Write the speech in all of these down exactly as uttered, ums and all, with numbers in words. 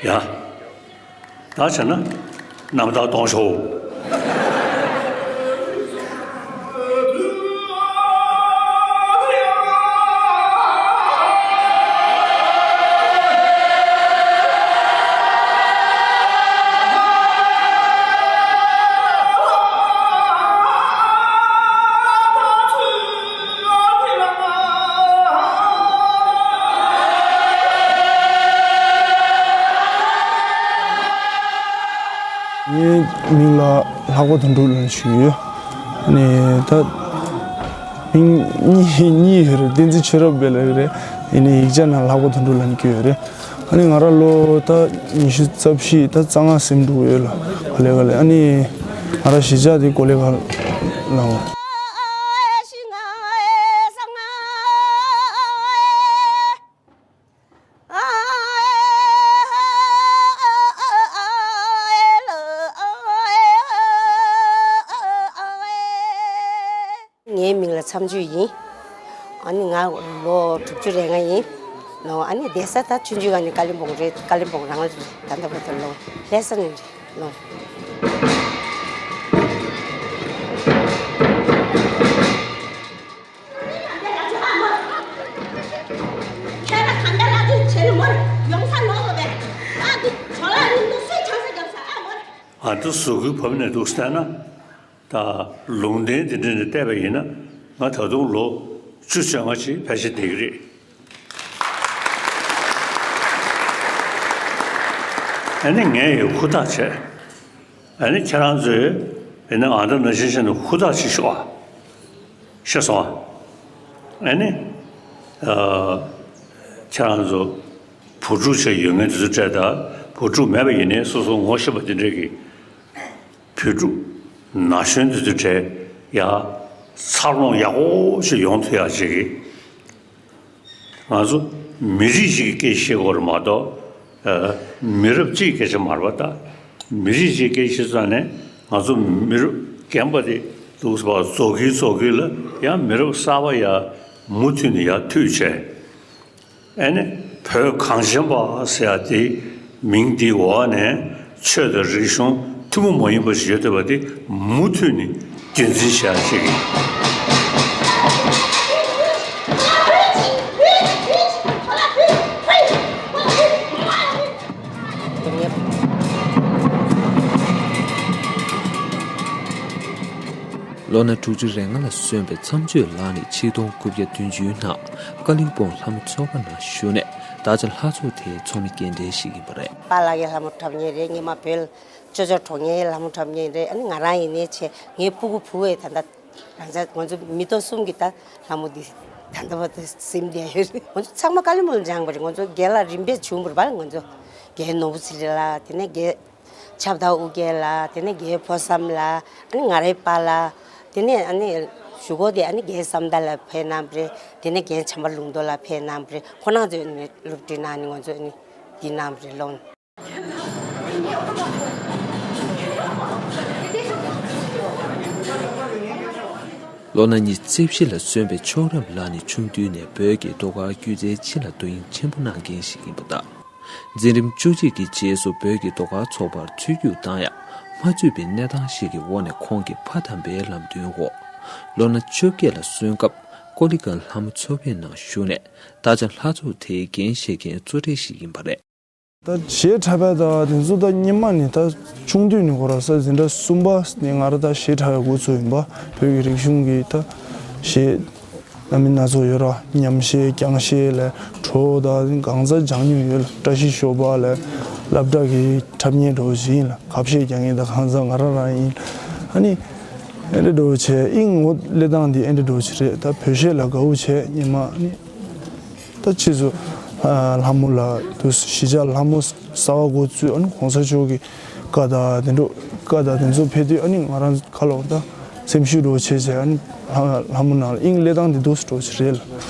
ཡ། ད་བྱས་ན་རྣམ་ཐར་གཏོང་ཤོག། ངའི་མིང་ལ་ལྷག་པ་དོན་གྲུབ་ལབ་ཞུ་ཡོད། ཨ་ནི་ད་མིང་གཉིས་གཉིས་ཡོད་རེད། བསྟན་འཛིན་ཆོས་རབ་སྦས་ལབ་ཀྱི་རེད། ཡིན་ནའི་ཡིག་ཆ་ནང་ལྷག་པ་དོན་གྲུབ་ལབ་ནས་བསྐྱོན་ཡོད་རེད། ཨ་ནི་ང་རང་ལོ་ད་ཉི་ཤུ་རྩ་བཞི་ད་རྩ་ལྔ་ཟིན་འགྲོ་ཡོད་ལ། ག་ལེ་ག་ལེ། ཨ་ནི་ང་རང་གཞིས་ཆགས་དེ་ཀོ་ལི་གྷལ་ལ། ངའི་མིང་ལ་མཚམས་གཅོད་ཡིན། ཨ་ནི་ང་ལོ་དྲུག་ཅུ་རེ་ལྔ་ཡིན་ནོ། ཨ་ནི་བསྡད་ས་ད་ཆུང་ཆུང་ག་ནི་ཀ་ལིམ་པོང་རེད། ཀ་ལིམ་པོང་རང་རེད། ད་ལྟ་བར་དུ་ལོ་སླེབས་ས་ནི་རེད་ནོ། ཨ་འདི་བཟོ་ཁུལ་བབས་ནས་འདུག་བལྟས་ན། ད་ལུང་བསྟན་འདི་འདྲ་ནས་བལྟས་པ་ཡིན་ན། ང་ད་དུང་ལོ་བཅུ་བཅོ་ལྔ་ཅིག་ཕལ་ཆེར་བསྡད་ཀྱི་རེད། ཨ་ནི་ངས་ཡང་ཧུར་ཐག་བྱས། ཨ་ནི་ཁྱེད་རང་ཚོས་ཡིན་ན་ང་འདྲ་ནང་བཞིན་བྱས་ནས་ཧུར་ཐག་ཅིག་ཤོག་ཨ། ཤེས་སོང་ཨ། ཨ་ནི། ཨ། ཁྱེད་རང་ཚོ་བུ་ཕྲུག་ཅིག་ཡོད་མཁན་དེ་ཚོ་གྲས་དང་། བུ་ཕྲུག་མེད་པ་ཡིན་ནའི་སོ་སོ་ངོ་ཤེས་པ་དེ་འདྲས་ཀྱི་བུ་ཕྲུག་ན་གཞོན་དེ་ཚོ་གྲས་ཡ་འཚར་ལོངས་ཡག་པོ་ཞིག་ཡོང་ཐུབ་ཡག་ཅིག་གི། ང་ཚོ་མི་རིགས་ཤིག་གི་སྐད་ཆ་བཤད་དགོས་རེད་མ་གཏོགས། ཨ། མི་རབས་གཅིག་གི་སྐད་ཆ་མ་རེད་པ། ད་མི་རིགས་ཤིག་གི་སྐད་ཆ་བཤད་ཙང་ནས་ང་ཚོ་མི་རབས་རྒན་པ་དེ་འདུག་སེ་བཟོ་གིན་བཟོ་གིན་ལ་ཡང་མི་རབས་གསར་པ་ཡར་མུ་མཐུད་ནས་ཡར་མཐུད་བྱས། ཨ་ནི་བོད་གངས་ཅན་པ་ཟེར་ཡ་དེ་མིང་དེའི་འོག་ནས་ཆོས་དང་རིག་གཞུང་ཐུན་མོང་མ་ཡིན་པ་ཞིག་ཡོད་བསྡད་པ་དེ་མུ་མཐུད་ནས་རྒྱུན་འཛིན་བྱེད་ཡ་ཞིག་ཡིན། ལོ་ན་དྲུག་ཅུ་རེ་ལྔ་ལ་སོན་པའི་མཚམས་གཅོད་ལགས་ནི་ཆིག་སྟོང་དགུ་བརྒྱ་བདུན་ཅུའི་ནང་ཀ་ལིམ་པོང་ལྷ་མོ་ཚོགས་པ་ནང་ཞུགས་ནས་ད་ཆ་ལྷ་ཚོགས་དེའི་ཚོགས་མི་རྒན་གྲས་ཤིག་ཡིན་པ་རེད། པཱ་ལགས་ཀྱི་ལྷ་མོ་འཁྲབ་མཁན་རེད། སྔོན་མ་བོད་ཅོ་ཅོ་གྲོང་ཁྱེར་ལྷ་མོ་འཁྲབ་མཁན་རེད། ཨ་ནི་ང་རང་ཡིན་ནའི་ཆེ་ངའི་སྤུ་གུ་བུ་བས་ད་ལྟ་རང་ཅག་ང་ཚོ་མི་ཐོག་གསུམ་གྱི་ད་ལྷ་མོ་འདི་ད་ལྟ་བར་དུ་ཟིན་བསྡད་ཡོད་རེད། ང་ཚོ་ཚང་མ་ཀ་ལིམ་པོང་ལ་སྦྱངས་པ་རེད། ང་ཚོ་རྒན་ལགས་རིམ་པས་བྱུང་བ་རེད་པ། ང་ཚོ་རྒན་ནོར་བུ་ཚེ་རིང་ལགས། དེ་ནས་རྒན་ཆབ་མདའ་ཨུ་རྒྱན་ལགས། དེ་ནས་རྒན་ཕོ་བསམ་ལགས། ཨ་ནི་ང་རའི་པཱ་ལགས། དེ་ནས་ཨ་ནི་གཞུག་གུ་དེ་ཨ་ནི་རྒན་བསམ་གཏན་ལགས་ཕེབས་གནང་བ་རེད། དེ་ནས་རྒན་བྱམས་པ་ལུང་རྟོགས་ལགས་ཕེབས་གནང་བ་རེད། ཁོང་རྣམ་ཚོས་ཨ་ནི་སློབ་ཁྲིད་གནང་ནས་ང་ཚོ་ཨ་ནི་འདི་གནང་བ་རེད་ལོ། ལོ་ན་ཉི་ཤུ་རྩ་བཞི་ལ་སོན་པའི་མཆོག་རབ་ལགས་ནི་ཆུང་དུས་ནས་བོད་ཀྱི་ཟློས་གར་སྒྱུ་རྩལ་སྤྱི་ལ་དོ་དབྱིངས་ཆེན་པོ་གནང་མཁན་ཞིག་ཡིན་པ་དང་། འཛིན་རིམ་བཅུ་གཅིག་གི་རྗེས་སུ་བོད་ཀྱི་ཟློས་གར་ཚོགས་པར་ཚུད་རྒྱུགས་བཏང་ཡང་མ་ཚུད་པའི་གནས་སྟངས་ཤིག་གི་འོག་ནས་ཁོང་གིས་ཕ་དམ་པའི་ལམ་སྟོན་འོག་ལོ་ན་བཅོ་བརྒྱད་ལ་སོན་སྐབས་ཀོ་ལི་གྷལ་ལྷ་མོ་ཚོགས་པའི་ནང་ཞུགས་ནས་ད་ཆ་ལྷ་ཚོགས་དེའི་འགན་བཞེས་མཁན་གཙོ་གྲས་ཤིག་ཡིན་པ་རེད། ད་གཞས་འཁྲབ་པ་ད་དེ་ཚོ་ད་སྔོན་མ་ནས་ད་ཆུང་དུས་ནས་ཁོ་རང་ས་འཛིན་གྲྭ་གསུམ་པ་ནས་ང་རང་ད་གཞས་འཁྲབ་པའི་འགོ་ཚུགས་ཡིན་པ། བོད་ཀྱི་རིག་གཞུང་གི་ད་གཞས་སྣ་མིན་སྣ་ཚོགས་ཡོད་ར། ཉམས་གཞས་རྒྱང་གཞས་ལ་བྲོ་ད་གང་ཟག་སྦྱང་མྱོང་ཡོད་ལ། བཀྲ་ཤིས་ཤོ་པ་ལ་སློབ་གྲྭ་གི་འཁྲབ་མཁན་འདྲ་བོ་ཞིག་ཡིན་ལ། ཁ་བཤད་རྒྱག་མཁན་ད་གང་ཟག་ང་རང་རང་ཡིན། ཨ་ནི་ཨེ་འདྲ་འདྲ་བོ་བྱས། ཨིན་ངོ་སླེབས་སྟངས་འདི་ཨེ་འདྲ་འདྲ་བོ་ཞིག་རེད། ད་བོད་གཞས་ལ་དགའ་བོ་བྱས་སྔོན་མ་ཨ་ནི། ད་ཕྱིས་སུ་ལྷ་མོ་ལ་དུ་གཞིས་ཆགས་ལྷ་མོ་གསར་པ་འགོ་བཙུགས། ཨ་ནི་གོང་ས་མཆོག་གི་བཀའ་དང་དེ་འདྲ་བཀའ་དང་དེ་ཚོ་ཕེབས་དུས་ཨ་ནི་ང་རང་ཁ་ལོ་ད་སེམས་ཤུགས་འདྲ་བོ་བྱས་བྱས། ཨ་ནི་ལྷ་ལྷ་མོ་ནང་ལ་དབྱིངས་སླེབས་སྟངས་དེ་འདུག་སེ་འདྲ་བོ་ཞིག་རེད་ལ།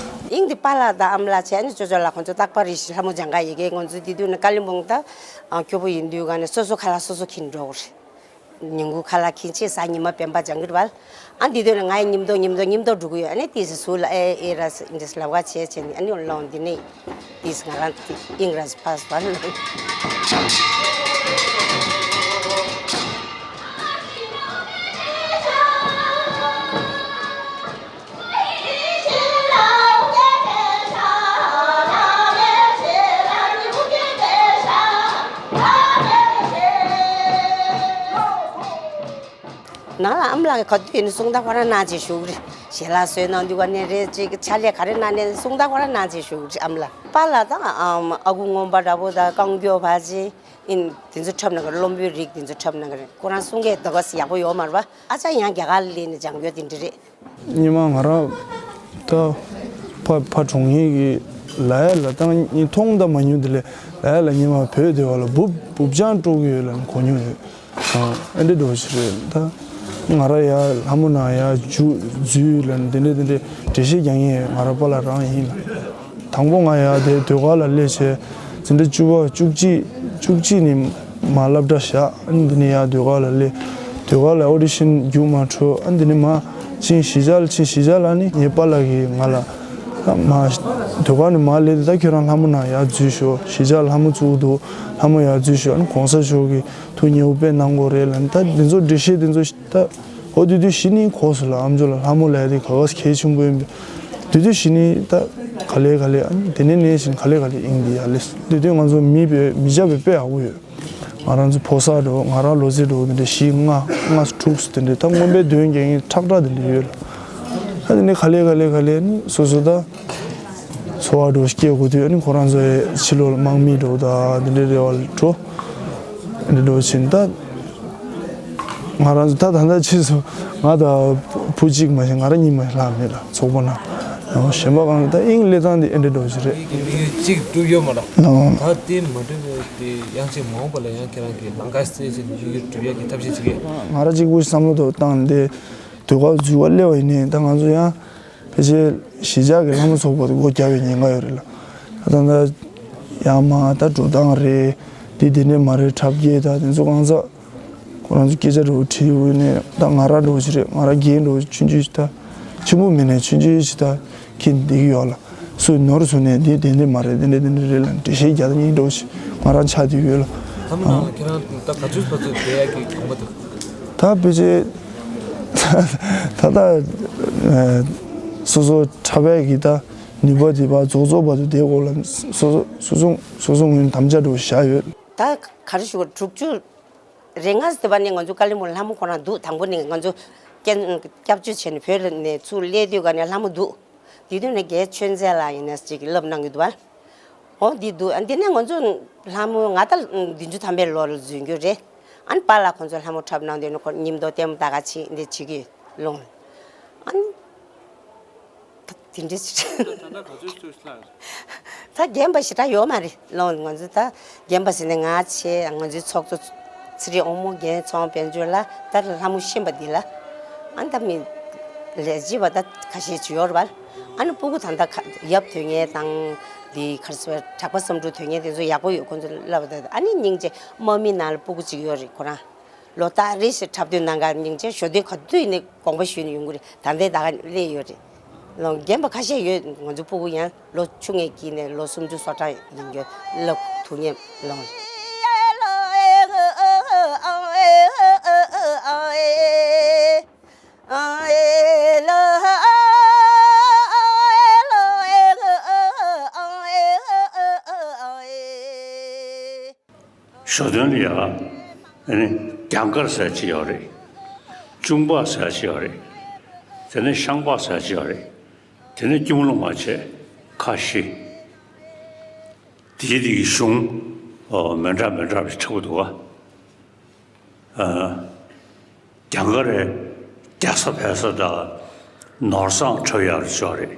དབྱིངས་དེ་པཱ་ལགས་དང་ཨ་མ་ལགས་བྱས། ཨ་ནི་ཅོ་ཅོ་ལགས་ཁོང་ཚོ་རྟག་པར་རེ་བཞིན་ལྷ་མོ་སྦྱང་ག་ཡི་གེ། ང་ཚོ་དེ་དུས་ནས་ཀ་ལིམ་པོང་ད་སྐྱོ་པོ་ཡིན་དུས་ག་ནས་སོ་སོ་ཁ་ལག་སོ་སོ་འཁྱེར་འགྲོ་དགོས་རེད། ཉིན་གུང་ཁ་ལག་ཁྱིམ་ཆས་ཟ། ཉི་མ་སྤེན་པ་སྦྱང་གི་རེད་བ། ཨ་འདི་དུས་ལ་ང་ཡི་མཉམ་དུ་མཉམ་དུ་མཉམ་དུ་འགྲོ་གི་ཡོད། ཨ་ནི་ཏིས་སུ་ལ་ཨེ་ཨེ་ར་ས་འདི་ལབ་ག་བྱས་བྱས་ནས། ཨ་ནི་ལོང་འདི་ནས་ཏིས་ང་རང་ཏི་ཨིང་ར་ས་ཕ་སི་བ་ལ། ནང་ལ་ཨ་མ་ལགས་ག་དུས་ཡིན་ན་སོང་ད་ཁོ་རང་ནང་ཆེ་ཞུགས་རེད། ཞལ་ལག་བཟོས་གནང་དུས་ག་ནས་རེད། ཅིག་ཕྱག་ལས་ག་རེ་གནང་ནས་སོང་ད་ཁོ་རང་ནང་ཆེ་ཞུགས་རེད། ཨ་མ་ལགས་པཱ་ལགས་དང་ཨ་ཁུ་སྔོན་པ་འདྲ་པོ་དང་རྐང་མགྱོགས་བ་ཅིག་ཨིན། དེ་ཚོ་འཁྲབ་གནང་གི་རེད། བློན་པོའི་རིགས་དེ་ཚོ་འཁྲབ་གནང་གི་རེད། ཁོ་རང་གསུང་སྐད་ད་ག་སེ་ཡག་པོ་ཡོད་མ་རེད་པ། ཨ་ཅག་ཡང་རྒྱ་གར་ལ་སླེབས་ནས་སྦྱང་ཡོད་དེ་འདྲ་རེད། སྔོན་མ་ང་རང་ད་ཕ་ཕ་གྲོངས་ཡས་ཀྱི་ལ་ཡ་ལ་ད་ངས་མཐོང་ད་མ་མྱོང་། དེ་ལས་ལ་ཡ་ལ་སྔོན་མ་བོད་སྡེ་བ་ལ་འབུབ་འབུབ་ཆང་དཀྲོག་གི་ཡོད་ལབ་ནས་གོ་མྱོང་ཡོད། ཨ་འདྲ་འགྲོ་ཞིག་རེད། ད་ང་ར་ཡ་ལྷ་མོ་ནང་ཡ་འཇུ་འཛུལ་ལབ་ནས་དེ་འདྲ་དེ་འདྲ་འགྲེལ་བཤད་རྒྱག་མཁན་ང་ར་པཱ་ལགས་རང་ཡིན་ལ། དང་པོ་ང་ཡ་དེ་ཟློས་གར་ལ་སླེབས་བྱས་འཛིན་གྲྭ་བཅུ་པ་བཅུ་གཅིག་བཅུ་གཅིག་ནས་མར་སློབ་གྲྭ་བཞག་ཨ་ནི་འདི་ནས་ཡར་ཟློས་གར་ལ་སླེབས། ཟློས་གར་ལ་ཨོ་ཌི་ཤན་རྒྱུགས་མ་འཕྲོད། ཨ་ནི་འདི་ནས་མར་ཕྱིན་གཞིས་ཆགས་ལ། ཕྱིན་གཞིས་ཆགས་ལ་ནི་ངའི་པཱ་ལགས་ཀྱིས་ང་ལ་ཨ་མར་ཟློས་གར་ནས་མར་སླེབས་ཏེ། ད་ཁྱོད་རང་ལྷ་མོ་ནང་ཡར་འཛུལ་ཤོག་གཞིས་ཆགས་ལ་ལྷ་མོ་བཙུགས་འདུག་ལྷ་མོ་ཡར་འཛུལ་ཤོག་ཨ་ནི་གོང་ས་མཆོག་གིས་ཐུགས་མཉེས་པོ་དཔེ་གནང་དགོས་རེད་ལབ་ནས། ད་འདི་ཚོ་འགྲེལ་བཤད་འདི་ཚོ་ད། འོ་དེ་དུས་གཞི་ནས་གོ་སོང་ལ། ཨ་མཆོག་ལ་ལྷ་མོ་ལབ་ཡ་དེ་ག་ག་གལ་ཆེན་པོ་ཡིན་པས། དེ་དུས་གཞི་ནས་ད་ག་ལེ་ག་ལེ་ཨ་ནི་དེ་ནས་ནས་བཞིན་ག་ལེ་ག་ལེ་དབྱིངས་འདི་ཡར་སླེབས་སོང་། དེ་དུས་ང་ཚོ་མི་དཔེ་མི་སྐྱ་དཔེ་དཔེ་ཡག་པོ་ཡོད། ང་རང་ཚོ་ཕོ་གསར་འདྲ་བོ། ང་རང་ལོ་ཚད་འདྲ་བོ་དེ་འདྲ་བཞི་ལྔ་ལྔ་དྲུག་དེ་འདྲ། ད་སྔོན་པའི་དོན་རྒྱག་མཁན་ཁྲག་ཁྲག་དེ་འདྲ་ཡོད་ལ། ད་དེ་ནས་ག་ལེ་ག་ལེ་ག་ལེ་ནི་སོ་སོ་ད་འཚོ་བ་འདྲ་བོ་སྐྱེལ་དགོས་དུས། ཨ་ནི་ཁོ་རང་ཚོ་ཕྱི་ལོགས་ལ་དམག་མི་འདྲ་བོ་དང་དེ་འདྲ་རེ་བ་ལ་འགྲོ། དེ་འདྲ་བྱས་ནས་ད། ང་རང་ཚོ་ད་ད་ལྟ་ཕྱིས་སུ་ང་དང་བུ་གཅིག་མ་གཏོགས་ང་རང་གཉིས་མ་གཏོགས་ལྷག་མེད་ལ། ཚོགས་པ་ནང་ཡང་གཞན་པ་གང་ལ་ད་དབྱིངས་སླེབས་སྟངས་དེ་ཨེ་འདྲ་འདྲ་བོ་ཞིག་རེད། ཡིག་གི་མིང་གཅིག་བསྒྲུབས་ཡོད་མ་རེད། ལགས། ད་དེ་མ་འགྲུབ་པའི་དེ་ཡང་ཅིག་མ་འོངས་པ་ལ་ཡང་ཁྱེད་རང་གིས་ལམ་ཁ་གསལ་བྱས་ནས་ཡིག་གི་བསྒྲུབ་ཡག་གི་ཐབས་ཤེས་བྱེད་ཀྱི། ང་རང་གཅིག་པུ་བསམ་བློ་དེ་བཏང་སྟེ་ཟློས་གར་འཛུལ་བ་སླེབས་པ་ཡིན་ནའི་ད་ང་ཚོ་ཡང་ཕལ་ཆེར་གཞིས་ཆགས་ཀྱི་ལྷ་མོ་ཚོགས་པ་དེ་སྒོ་རྒྱག་པའི་ཉེན་ཁ་ཡོད་རེད་ལ། ད་ད་ལྟ་ཡང་མ་ད་འགྲོ་སྟངས་རེད། འདི་དེ་འདྲས་མ་རེད། འཁྲབ་སྐད་ད་དེ་ཚོ་གང་ཟག་ཁོ་རང་ཚོ་སྐད་ཆ་འདྲ་བོ་དྲིས་ཡོང་ནས། ད་ང་རང་འདྲ་བོ་ཞིག་རེད། ང་རང་རྒན་འདྲ་བོ་ཆུང་ཆུང་ཞིག་ད་ཆེན་པོ་མིན་ནས་ཆུང་ཆུང་ཞིག་ད་ཁྱེད་འདི་གི་ཡོད་ལ། སུ་ནོར་སོང་ནས་འདི་དེ་འདྲས་མ་རེད། དེ་འདྲས་དེ་འདྲས་རེད་ལ་འགྲེལ་བཤད་རྒྱག་ད་ཉིན་འདྲ་བོ་ཞིག་ང་རང་ཆགས་བསྡད་ཡོད་ལ། ལྷ་མོ་ནང་ཁྱེད་རང་ད་ག་ཚོད་ཕར་ཚུར་བསྡད་ཡག་གི་དགོངས་པ་འདུག་ད་ཕལ་ཆེར་ད་ལྟ་སོ་སོ་འཁྲབ་པའི་གི་ད་ནུས་པ་དེ་ཕར་རྫོགས་རྫོགས་བར་དུ་བསྡད་དགོས་ལ། སོ་སོ་སོ་སོ་སོ་སོ་ངོས་ནས་དམ་བཅའ་འདྲ་བོ་བཞག་ཡོད། ད་ག་རེ་ཞུ་དགོས། དྲུག་ཅུ་རེ་ལྔ་ཟེར་བ་ནི་ང་ཚོ་ཀ་ལི་མུ་ལྷ་མོ་ཁོ་རང་འདུག་དང་པོ་ནས་ང་ཚོ་སྐྱབས་སྐྱབས་བཅོལ་བྱས་ནས་བོད་ནས་ཚུར་སླེབས་དུས་ག་ནས་ལྷ་མོ་འདུག་དེ་དུས་ནས་རྒན་ཆོས་མཛད་ལགས་ཡིན་ནས་ཅིག་བསླབ་གནང་གི་འདུག་བ། འོ་འདི་འདུག་ཨ་འདི་ནས་ང་ཚོ་ལྷ་མོ་ང་ད་བདུན་ཅུ་ཐམ་པའི་ལོ་ལ་འཛུལ་རྒྱུ་རེད། ཨ་ནི་པཱ་ལགས་ཁོང་ཚོ་ལྷ་མོ་འཁྲབ་གནང་དུས་ནས་ཁོ་མཉམ་དུ་ལྟད་མོ་ལྟ་ག་ཕྱིན་འདི་བྱེད་ཀྱི་ལོང་། ཨ་ནི། ད་དེ་འདྲ་ཞིག་ད་ད་ལྟ་ག་ཚོད་ཚོད་ལྷག་ད་རྒན་པ་ཞེ་དྲག་ཡོད་མ་རེད་ལོ། ང་ཚོ་ད་རྒན་པ་ཟེར་ནས་ང་བྱས། ང་ཚོའི་ཚོགས་གཙོ་ཚེ་རིང་དབང་མོ། རྒན་ཚོང་དཔལ་འབྱོར་ལགས། ད་ལྷ་མོ་ཤེས་པ་འདི་ལགས། ཨ་ནི་ད་མི་ལས་བྱེད་པ་ད་ཁ་ཤས་ཅིག་ཡོད་རེད་པ། ཨ་ནི་སྤུ་གུ་ད་ལྟ་ཁ་ཡབ་དོན་གཉེར་དང་འདི་ག་རེ་ཟེར་བ། གྲགས་པ་བསམ་འགྲུབ་དོན་གཉེར་དེ་ཚོ་ཡག་པོ་ཡོད། ཁོང་ཚོ་བསླབ་པ་ད། ཨ་ནི་སྙིང་རྗེ་དམག་མི་ནང་ལ་སྤུ་གུ་ཅིག་ཡོད་རེད། ཁོ་རང་ལོ་ལྟར་རེ་བཞིན་འཁྲབ་སྟོན་གནང་ག་སྙིང་རྗེ་ཞོ་སྟོན་ག་དུས་ནས་དགོངས་པ་ཞུས་ནས་ཡོང་གི་རེད། ད་ལྟའི་ད་ག་སླེབས་ཡོད་རེད། ལོ་རྒན་པ་ཁ་ཤས་ཡོད། ང་ཚོ་སྤུ་གུ་ཡང་ལོ་ཆུང་ངའི་དཀྱིལ་ནས་ལོ་སུམ་ཅུ་སོ་གྲངས་ཡིན་རྒྱུ་ལབ་ཐུབ་མཁན་ལོ། ཞོ་སྟོན་ལ་ཡ་ཨ་ནི་རྒྱང་མཁར་ཟེར་ཅིག་ཡོད་རེད། གཅུང་པ་ཟེར་ཅིག་ཡོད་རེད། དེ་ནས་ཤངས་པ་ཟེར་ཅིག་ཡོད་རེད། དེ་ནས་སྐྱོང་ལོ་མ་བྱས་ཁ་ཤས། དེའི་དེ་གི་གཞུང་ཨོ་མི་འདྲ་མི་འདྲ་བ་ཞིག་འཁྲབ་ཀྱི་འདུག་ག་ཨ། རྒྱ་གར་རེད། རྒྱ་བཟའ་བལ་བཟའ་དང་ནོར་བཟང་འཁྲབ་ཡག་ཅིག་ཡོད་རེད།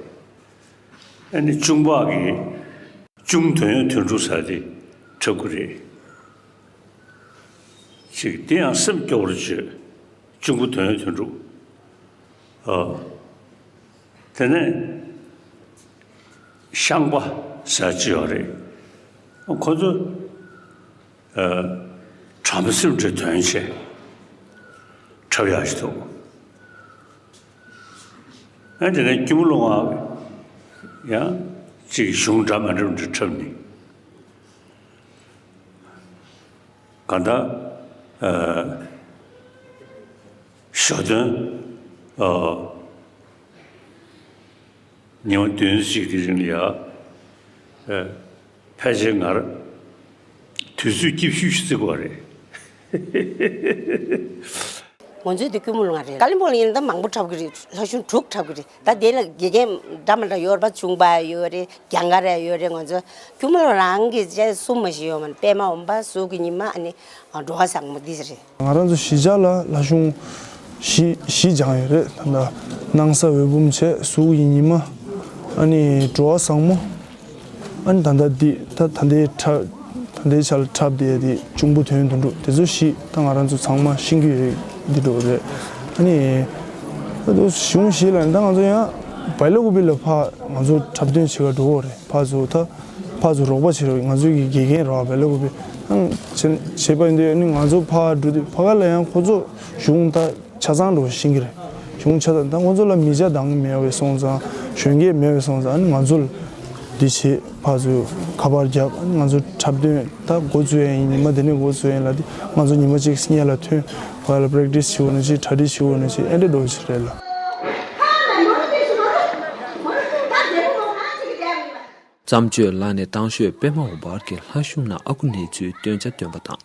ཨ་ནི་གཅུང་པ་གི་གཅུང་དོན་ཡོད་དོན་གྲུབ་ཟེར་དེ་འཁྲབ་ཀྱི་རེད། ཅིག་དེ་ཡང་སེམས་སྐྱོ་བོར་བརྗོད། གཅུང་པོ་དོན་ཡོད་དོན་གྲུབ། ཨ། དེ་ནས་ཤངས་པ་ཟེར་ཅིག་ཡོད་རེད། ཁོ་ཚོ་ཨ། བྲམ་ཟེ་འདྲ་དོན་ཆེ། འཁྲབ་ཡག་ཞིག་འདུག་ཨ་དེ་ནས་སྐྱོར་མོ་སློང་བ་ཡང་ཅིག་གཞུང་འདྲ་མི་འདྲ་འདྲ་འཁྲབ་ནས། གང་ལྟར། ཨ། ཞོ་སྟོན། ཨ། ཉི་མ་བདུན་ཞིག་གི་རིང་ལ་ཡ། ཨ། ཕལ་ཆེར་ང་རང་དུས་ཚོད་སྐྱིད་ཤོས་ཤིག་བརྩི་དགོས་རེད། ང་ཚོའི་དེ་སྐྱོར་མོ་སློང་བ་རེད། ཀ་ལིམ་པོང་ལ་ཡིན་ན་ད་མང་པོ་འཁྲབ་གི་རེད། ལྷ་གཞུང་དྲུག་འཁྲབ་གི་རེད། ད་དེ་ལ་དགེ་རྒན་འདྲ་མི་འདྲ་ཡོད་རེད་པ། ཆུང་པ་ཡོད་རེད། རྒན་ག་རེ་ཡོད་རེད། ང་ཚོ་སྐྱོར་མོ་སློང་རང་གི་བཅས་གསུམ་མ་ཞིག་ཡོད་མ་རེད། པད་མ་འོད་འབར། གཟུགས་ཀྱི་ཉི་མ། ཨ་ནི་འགྲོ་བ་བཟང་མོ་འདི་རེད། ང་རང་ཚོ་གཞིས་ཆགས་ལ་ལྷ་གཞུང་བཞི་བཞི་སྦྱངས་ཡོད་རེད། ད་ལྟ་སྣང་ས་འོད་འབུམ་བྱས། གཟུགས་ཀྱི་ཉི་མ། ཨ་ནི་འགྲོ་བ་བཟང་མོ། ཨ་ནི་ད་ལྟ་འདི་ད་ད་ལྟའི་འཁྲབ་ད་ལྟའི་ཆར་འཁྲབ་བསྡད་དེ་གཅུང་པོ་དོན་དོན་གྲུབ། དེ་ཚོ་བཞི་ད་ང་རང་ཚོ་ཚང་མ་ཤེས་ཀྱི་ཡོད་རེད། འདི་འགྲོ་རེད། ཨ་ནི་ད་དུ་གཞུང་བཞི་ལ་ད་ང་ཚོ་ཡང་བལ་ལ་ཀུ་པི་ལ་ཕ་ང་ཚོ་འཁྲབ་སྟོན་བྱེད་ག་འགྲོ་གི་རེད། ཕ་ཚོ་ད་ཕ་ཚོ་རོགས་པ་བྱེད་རོགས། ང་ཚོའི་གི་དགེ་རྒན་རེད་པ། བལ་ལ་ཀུ་པི་ཨང་བྱེད་བྱེད་པ་ཡིན་དུས། ཨ་ནི་ང་ཚོ་ཕ་འགྲོ་དུས་ཕ་ག་ལ་ཡང་ཁོ་ཚོ་གཞུང་ད་ཆ་ཚང་འགྲོ་ཤེས་ཀྱི་རེད། གཞུང་ཆ་ཚང་། ད་ཁོ་ཚོ་ལ་མི་ཆ་འདང་མེད་པའི་སོང་ཙང་། གཞོན་སྐྱེས་མེད་པའི་སོང་ཙང་། ཨ་ནི་ང་ཚོ་ལ་འདི་བྱེད། ཕར་ཚུར་ཁ་པར་རྒྱབ། ཨ་ནི་ང་ཚོ་འཁྲབ་སྟོན་ད་འགོ་བཙུགས་ཡ་ཡིན། ཉི་མ་དེ་ནས་འགོ་བཙུགས་ཡ་ཡིན་ལབ་དུས། ང་ཚོ་ཉི་མ་གཅིག་སྔོན་ལ་ཐོན། ཕར་ལ་པེ་རེག་ཊི་སི་བྱེད་དགོས་ན་ཅིག་གྲ་སྒྲིག་བྱེད་དགོས་ན་ཅིག་ཨེ་འདྲ་འགྲོ་ཅིག་རེད་ལ། བརྩམས་ཆོས་ལགས་ནས་སྟག་ཤོད་པད་མ་འོད་འབར་གྱི་ལྷ་གཞུང་ནང་ཨ་ཁུ་ནེ་ཙོའི་སྟོན་ཆ་སྟོན་པ་དང་།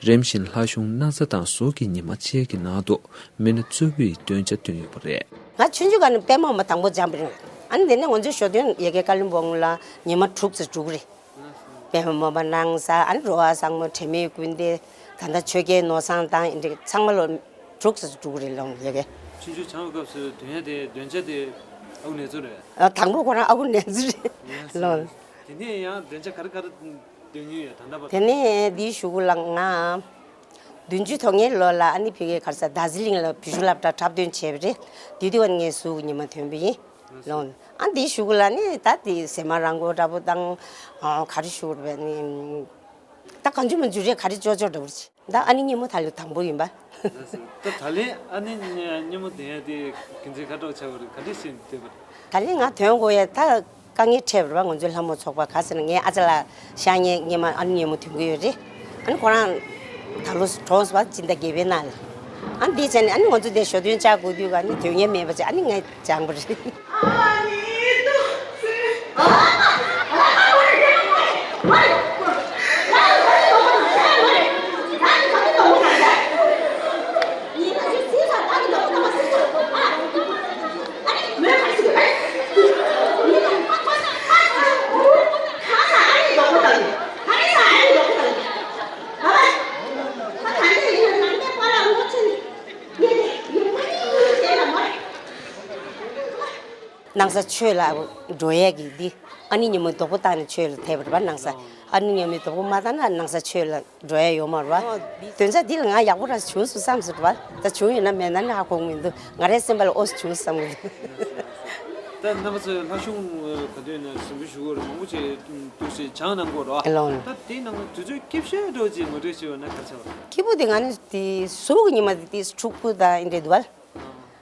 རིམ་བཞིན་ལྷ་གཞུང་སྣང་ས་དང་གཟུགས་ཀྱི་ཉི་མ་བཅས་ཀྱི་ནང་དུ་མི་སྣ་གཙོ་བོའི་སྟོན་ཆ་བཏོན་ཡོད་པ་རེད། ང་ཆུང་ཆུང་སྒང་ནས་པད་མ་འོད་འབར་དང་པོ་སྦྱངས་པ་རེད། ཨ་ནི་དེ་ནས་ང་ཚོའི་ཞོ་སྟོན་ཡ་གི་ཀ་ལིམ་པོང་ལ་ཉི་མ་དྲུག་ཙམ་འགྲོ་གི་རེད། པད་མ་འོད་འབར། སྣང་ས། ཨ་ནི་འགྲོ་བ་བཟང་མོ། དྲི་མེད་ཀུན་ལྡན། ད་ལྟ་ཆོས་རྒྱལ་ནོར་བཟང་དང་ཨེ་འདྲ་ཚང་མ་ལོ་དྲུག་ཙམ་འགྲོ་གི་རེད་ལོ་ཡ་གི། ཆུང་ཆུང་སྦྱངས་པའི་སྐབས་སུ་སྟོན་ཡ་དེ་སྟོན་ཆ་དེ་ཨ་ཁུ་ནེ་ཙོ་རེད། ཨ། དང་པོ་ཁོ་རང་ཨ་ཁུ་ནེ་ཙོ་རེད་ལོ། དེ་ནས་ཡང་སྟོན་ཆ་ག་རེ་ག་རེ་སྟོན་མྱོང་ཡོད་ད་ལྟ་བར། དེ་ནས་འདིའི་གཞུག་གུ་ལ་ང་བདུན་ཅུ་དོན་ལྔའི་ལོ་ལ་ཨ་ནི་ཕ་གིའི་ག་རེ་ཟེར། རྡོ་རྗེ་གླིང་ལ་བོད་གཞུང་སློབ་གྲྭ་འཁྲབ་སྟོན་བྱས་པ་རེད། དེ་དུས་ཨ་ནི་ངའི་གཟུགས་ཀྱི་ཉི་མ་ཐོན་པ་ཡིན་ལོ། ཨ་འདིའི་གཞུག་གུ་ལ་ནི་ད་དེ་ཟེ་མ་རང་མགོ་འདྲ་པོ་དང་། ཨ། ག་རེ་ཞུ་དགོས་རེད་པས། ཨ་ནི་ད་གང་བྱུང་མང་བྱུང་རེད། ག་རེ་ཅོ་ཅོ་འདྲ་པོ་རེད། ད་ཨ་ནི་སྙན་མོ་ད་ལོ་དང་པོ་ཡིན་པ། ད་ད་ལན་ཨ་ནི་སྙན་མོ་འདོན་ཡ་དེ་གི་ཚེ་ག་འདྲ་ཆགས་པ་རེད། ག་འདྲ་ཞིག་འདོན་པ་རེད། ད་ལན་ང་འདོན་དགོས་ཡ་ད་དཀའ་ངལ་འཕྲད་པ་རེད་པ། ང་ཚོའི་ལྷ་མོ་ཚོགས་པ་ག་ཟེར་ན། ངའི་ཨ་ཅག་ལགས་ཤག་ངས་སྔོན་མ་ཨ་ནི་སྙན་མོ་འདོན་གྱི་ཡོད་རེད། ཨ་ནི་ཁོ་རང་ད་ལོ་གྲོངས་སོང་པ། སྤྱི་ཟླ་བརྒྱད་པའི་ནང་ལ། ཨ་ནི་དེ་བྱས་ནས་ཨ་ནི་ང་ཚོ་དེ་ཞོ་སྟོན་བཅར་དགོས་དུས་ག་ནི་དོན་གཉེར་མེད་པ་བྱས། ཨ་ནི་ངས་སྦྱངས་པ་རེད། སྣང་ས་ཆོས་ལ་འགྲོ་ཡས་ཀྱི་འདི། ཨ་ནི་སྙན་མོ་རྡོག་པོ་བཏང་ནས་ཆོས་ལ་ཐེབས་པ་རེད་པ། སྣང་ས། ཨ་ནི་སྙན་མོའི་རྡོག་པོ་མ་བཏང་ན་སྣང་ས་ཆོས་ལ་འགྲོ་ཡས་ཡོད་མ་རེད་པ། འདོན་ཆ་འདི་ལ་ང་ཡག་པོ་ར་བྱུང་སོང་བསམ་སོང་རེད་པ། ད་བྱུང་ཡོད་ན་མེད་ན་ནི་ཧ་གོ་གི་མི་འདུག་ང་རའི་སེམས་པ་ལ་ཨོ་ཙི་བྱུང་བསམ་གི་འདུག་ད་རྣམ་པ་ཚོས་ལྷ་གཞུང་ག་དུས་ནས་ཟིན་བྲིས་ཞུ་དགོས་རེད། མང་པོ་ཅིག་འདུག་སེ་སྦྱངས་གནང་གི་ཡོད་རེད་པ། ལགས། ད་དེའི་ནང་དུས་ཚོད་སྐྱིད་ཤོས་འདྲ་བོ་ཅིག་ངོ་སྤྲོད་ཞུས་པ་ན་ག་རེ་བྱ་བ་རེད། སྐྱིད་པོ་དེ་ང་ནི་དེ་གཟུགས་ཀྱི་ཉི་མ་དེ་དེ་འཁྲུག་པོ་དང་ཨེ་འདྲ་འདུག་པ།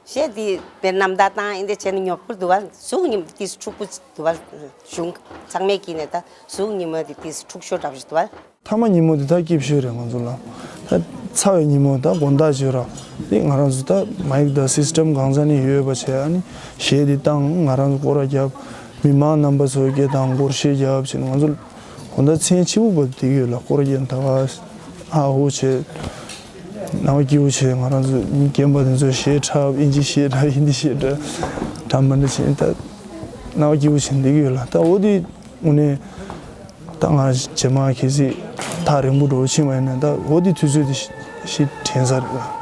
གཞས་དེ་དཔེ་རྣམ་ཐར་བཏང་ཨེ་འདྲ་བྱས་ནས་ཉོབ་པོ་འདུག་པ། གཟུགས་ཀྱི་ཉི་མ་དེ་དེ་འཁྲུག་པོ་འདུག་པ། གཞུང་ཚང་མས་ཀྱིས་ནས་ད་གཟུགས་ཀྱི་ཉི་མ་དེ་དེ་འཁྲུག་ཤོས་འདྲ་བོ་ཞིག་འདུག་པ། ཐ་མ་ཉིན་མོ་དེ་ད་སྐྱིད་ཤོས་རེད་ང་ཚོ་ལ། ད་ཚ་བའི་ཉིན་མོ་ད་དགོང་དག་བྱོས་ར། དེ་ང་རང་ཚོ་ད་མའིག་དང་སིས་ཊམ་གང་ས་ནས་ཡོད་པ་བྱས། ཨ་ནི་གཞས་དེ་བཏང་། ང་རང་ཚོ་སྐོར་ར་བརྒྱབ། མི་མང་རྣམ་པ་ཚོ་སྐད་བཏང་། སྒོར་གཞས་བརྒྱབ་བྱས་ནས་ང་ཚོ་དགོང་དག་མཚན་ཆེ་པོ་བབས་བསྡད་ཀྱི་ཡོད་ལ། སྐོར་ར་བརྒྱབ་ད་ག་ཧ་ཧུ་བྱས། སྣང་བ་སྐྱིད་པོ་བྱས། ང་རང་ཚོ་མི་རྒན་པ་དེ་ཚོས་གཞས་འཁྲབ། ཨིན་ཇི་གཞས་འཁྲབ། ཧིན་དི་གཞས་འཁྲབ། འདྲ་མི་འདྲ་བྱས། ད་སྣང་བ་སྐྱིད་པོ་བྱས་བསྡད་ཀྱི་ཡོད་ལ། ད་འོ་དེ། དངོས་གནས་ད་ང་རྗེས་མ་གལ་སྲིད་ཐག་རིང་པོ་འགྲོ་ཕྱིན་པ་ཡིན་ན། ད་འོ་དེ་དུས་ཚོད་དེ་ཞིག་དྲན་ས་རེད།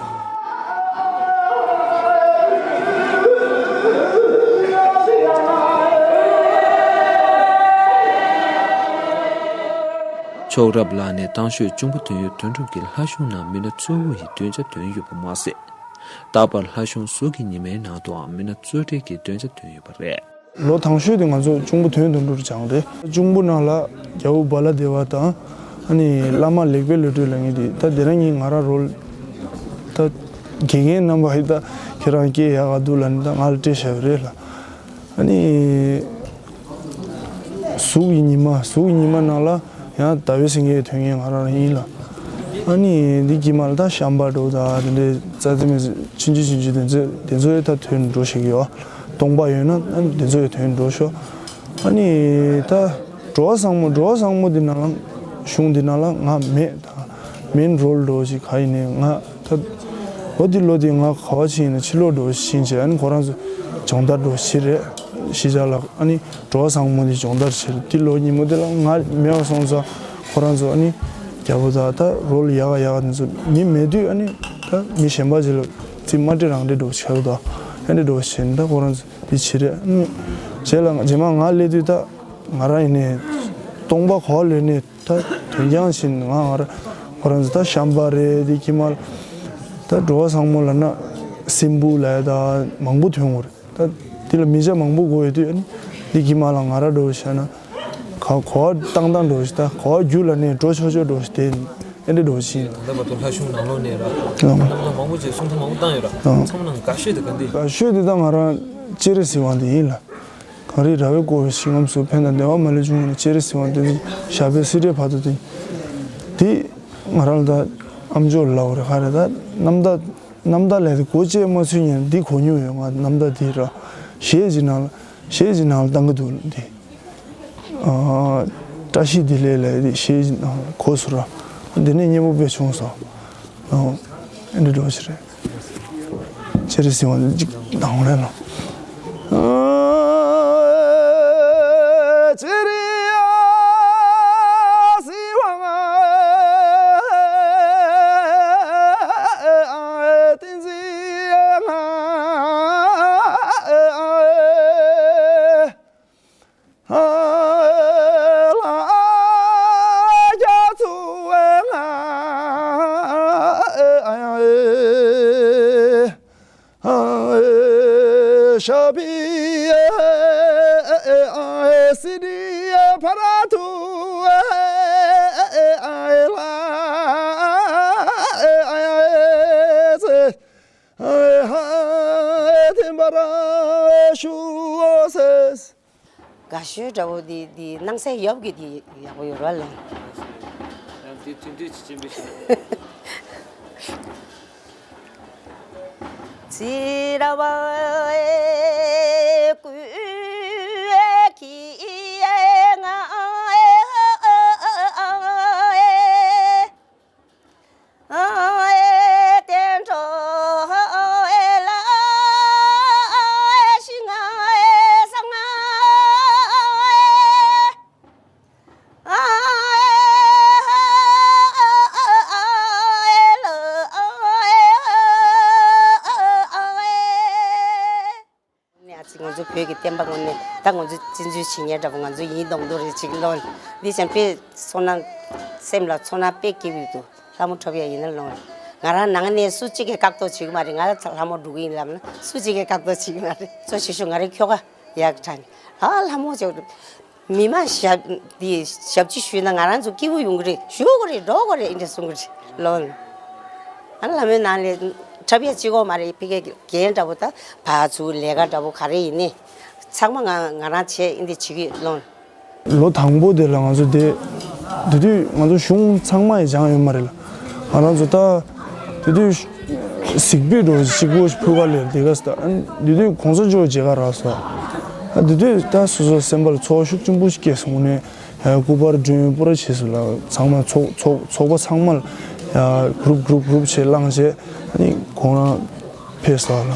མཆོག་རབ་ལགས་ནས་སྟག་ཤོད་གཅུང་པོ་དོན་ཡོད་དོན་གྲུབ་ཀྱི་ལྷ་གཞུང་ནང་མི་སྣ་གཙོ་བོ་ཡི་སྟོན་ཆ་བཏོན་ཡོད་པ་མ་ཟད། རྟག་པར་ལྷ་གཞུང་གཟུགས་ཀྱི་ཉི་མའི་ནང་དུའང་མི་སྣ་གཙོ་གྲས་ཀྱི་སྟོན་ཆ་བཏོན་ཡོད་པ་རེད། ལོ་དང་ཤོས་དེ་ང་ཚོ་གཅུང་པོ་དོན་དོན་གྲུབ་སྦྱངས་རེད། གཅུང་པོ་ནང་ལ་རྒྱལ་པོ་བ་ལ་དེ་བ་དང་། ཨ་ནི་བླ་མ་ལེགས་པའི་བློ་གྲོས་ལབ་མཁན་དེ། ད་དེ་རང་གཉིས་ང་རང་རོལ་ད་ དགེ་རྒན་རྣམ་པ་ཡིས་ད་ཁྱེད་རང་སྐད་ཡག་ག་འདུག་ལབ་ནས་ད་ང་ལ་སྤྲད་བཞག་པ་རེད་ལ། ཨ་ནི། གཟུགས་ཀྱི་ཉི་མ། གཟུགས་ཀྱི་ཉི་མ་ནང་ལ་ཡང་ཟླ་བའི་སེང་གེ་ཐོན་མཁན་ང་རང་ཡིན་ལ། ཨ་ནི་འདི་དཀྱིལ་མ་ལ་ད་ཤམ་པ་འདྲ་བོ་དང་དེ་འདྲའི་རྩ་རྩེ་མི་ཆུང་ཆུང་ཆུང་ཆུང་དེ་ཚོ་དེ་ཚོ་ཡང་ད་ཐོན་འགྲོ་ཤེས་ཀྱི་ཡོད། སྟོང་པ་ཡོད་ན་ཨ་ནི་དེ་ཚོ་ཡང་ཐོན་འགྲོ་ཤོག་ཨ་ནི་ད་འགྲོ་བ་བཟང་མོ། འགྲོ་བ་བཟང་མོ་འདི་ནང་ལ་གཞུང་འདི་ནང་ལ་ང་མེད་ད། མེན་རོལ་འགྲོ་ཞིག་ག་ཡིན་ནའི་ང་ད་འོ་འདི་ལོ་འདི་ང་ག་བ་ཕྱིན་ཡིན་ན་ཕྱི་ལོགས་འགྲོ་ཕྱིན་བྱས། ཨ་ནི་ཁོ་རང་ཚོ་སྦྱོང་བརྡར་འགྲོ་ཕྱིན་རེད། གཞིས་ཆགས་ལ་ཨ་ནི་འགྲོ་བ་བཟང་མོ་འདི་སྦྱོང་བརྡར་བྱས་རེད། འདི་ལོ་ཉིན་མོ་འདི་ལ་ང་མེད་པ་སོང་ཙང་ཁོ་རང་ཚོ་ཨ་ནི་རྒྱལ་པོ་དང་ད་རོལ་ཡག་ག་ཡག་ག་འདི་ཚོ་མི་མེད་དུས་ཨ་ནི་ད་མི་གཞན་པ་ཅིག་ལ་རྩིས་མ་སྤྲད་རང་སྤྲད་འགྲོ་ཕྱིན་ད། ཨ་འདྲ་འགྲོ་ཕྱིན་ད་ཁོ་རང་ཚོ་འདི་བྱས་རེད། ཨ་ནི་རྗེས་ལ་རྗེས་མ་ང་སླེབས་དུས་ད་ང་རང་ཡིན་ནའི་སྟོང་པ་ག་བ་ལོན་ནའི། ད་དོན་རྐྱང་བཞིན་ང་ང་ར་ཁོ་རང་ཚོ་ད་ཤམ་པ་རེད། དེ་དཀྱིལ་མ་ད་འགྲོ་བ་བཟང་མོ་ལབ་ན་སྲིན་འབུ་ལབ་ཡ་ད་མང་པོ་ཐོན་དགོས་རེད། ད་དེ་ལ་མི་ཆ་མང་པོ་དགོས་ཡོད་དུས་ཨ་ནི་དེ་དཀྱིལ་མ་ལ་ང་ར་འགྲོ་བཤད་ན་ག་གོ་བ་བཏང་བཏང་འགྲོ་ཞིག་ད་གོ་བ་རྒྱུ་ལ་ནས་འགྲོ་ཆོག་ཆོག་འགྲོ་ཞིག་དེ་ཨེ་འདྲ་འགྲོ་ཞིག་ད་ལྟ་བར་དུ་ལྷ་གཞུང་ནང་ལོགས་ནས་ར་ལགས། རྣམ་ཐར་མང་པོ་ཅིག་གསུང་ཐུང་མང་པོ་བཏང་ཡོད་ར། ལགས། ཚང་མ་ནང་དགའ་ཤོས་དེ་ག་འདི། དགའ་ཤོས་དེ་ད་ང་རང་སྤྱན་རས་གཟིགས་དབང་དེ་ཡིན་ལ། གངས་རི་ར་བས་བསྐོར་བའི་ཞིང་ཁམས་སུ། ཕན་དང་བདེ་བ་མ་ལུས་འབྱུང་བའི་གནས། སྤྱན་རས་གཟིགས་དབང་བསྟན་འཛིན་ཞབས་པད་སྲིད་མཐའི་བར་དུ་བརྟན། འདི་ང་རང་ལ་ད་ཨ་མཆོག་ལབ་དགོས་རེད་ག་རེ་ད་རྣམ་ཐར་རྣམ་ཐར་ལས་དེ་སྒོ་བཅད་མ་ཚུད་ཉིན་འདི་གོ་མྱོང་ཡོད། ང་རྣམ་ཐར་འདི་ར་གཞས་ཀྱི་ནང་ལ་གཞས་ཀྱི་ནང་ལ་བཏང་གི་འདུག་འདི། ཨ་བཀྲ་ཤིས་བདེ་ལེགས་ལབ་དེ་གཞས་ཀྱི་ནང་ལ་གོ་སོང་ར། འདི་ནས་སྙན་པོ་དཔེ་བྱུང་སོང་། ཨ་འདི་འདྲ་བོ་ཞིག་རེད། སྤྱན་རས་གཟིགས་དབང་ཅིག་དང་ལེན་ལ། སྤྱན་རས་གཟིགས་དབང་བསྟན་འཛིན། ལྷ་རྒྱ་མཚོ། ཞབས་པད་སྲིད་མཐའི་བར་དུ་བརྟན་པར་ཤོག་ཟེར། དགའ་ཤོས་འདྲ་བོ་འདི་འདི་སྣང་གསལ་ཡོད་ཀྱི་འདི་ཡག་པོ་ཡོད་ར་ལ། ཡང་འདི་དུས་དུས་ཅི་ཅི་འབུ་ཞིག་ཚེ་རབས་ཀུན་གྱི་ང་། བསྟན་འགྲོ་ལ་ཞིང་བཟང་། ནས་ཨ་ཙི་ང་ཚོ་བོད་ཀྱི་བསྟན་པ་དངོས་གནས་ད་ང་ཚོ་བཙན་འཛུལ་བྱེད་མཁན་འདྲ་པོ་ང་ཚོ་ཡིན་མདོག་མདོག་རེད་ཅིག་ལོ། འདི་ཙམ་དཔེ་ཚོར་སྣང་སེམས་ལ་ཚོར་སྣང་དཔེ་སྐྱིད་པོ་འདུག་ལྷ་མོ་འཁྲབ་ཡ་ཡིན་ན་ལོ། ང་རང་ནང་ནས་སུ་གཅིག་གིས་བཀག་འགོག་བྱེད་ཀྱི་མ་རེད། ང་ལྷ་མོ་འགྲོ་གི་ཡིན་ལབ་ན་སུ་གཅིག་གིས་བཀག་འགོག་བྱེད་ཀྱི་མ་རེད། གཙོ་ཆེ་ཤོས་ང་རའི་ཁྱོ་ག་ཡག་དྲན་ཨ་ལྷ་མོ་ཅིག་མི་མང་ཞབས་འདི་ཞབས་ཕྱི་ཞུས་ན་ང་རང་ཚོ་སྐྱིད་པོ་ཡོང་གི་རེད། ཞུ་དགོས་རེད། འགྲོ་དགོས་རེད། འདི་འདྲ་གསུང་གི་རེད་ལོ། ཨ་ལྷ་མོའི་ནང་ལ་འཁྲབ་ཡ་གཅིག་པོ་མ་རེད། ཕ་གི་རྒན་འདྲ་པོ་ད་ཕར་ཚུར་ལས་ཀ་འདྲ་པོ་ག་རེ་ཡིན་ནའི་ཚང་མ་ང་ང་རང་བྱས་འདི་བྱེད་ཀྱི་ལོ། ལོ་དང་པོ་དེ་ལ་ང་ཚོ་དེ་དེ་དུས་ང་ཚོ་གཞུང་ཚང་མ་ཡི་སྦྱངས་ཡོད་མ་རེད་ལ། ང་རང་ཚོ་ད་དེ་དུས་གཟིག་པོའི་འགྲོ་གཅིག་པོ་ཕུ་ག་ལེར་དེ་ག་ས་ད་དེ་དུས་གོང་ས་མཆོག་མཇལ་ཁ་རག་སོང་། ད་དེ་དུས་ད་སོ་སོ་སེམས་པ་ལ་ཚོར་བ་ཤུགས་ཆེན་པོ་ཞིག་སྐྱེས་སོང་ནས། ཡ་སྐུ་པར་སྒྲོན་པུ་ར་བྱས་སོང་ལ། ཚང་མ་ཚོགས་ཚོགས་ཚོགས་པ་ཚང་མ་ལ་ཡ་གུ་རུབ་གུ་རུབ་གུ་རུབ་བྱས་བླངས་བྱས་ཨ་ནི་ཁོང་རང་ཕེབས་སོང་ལ།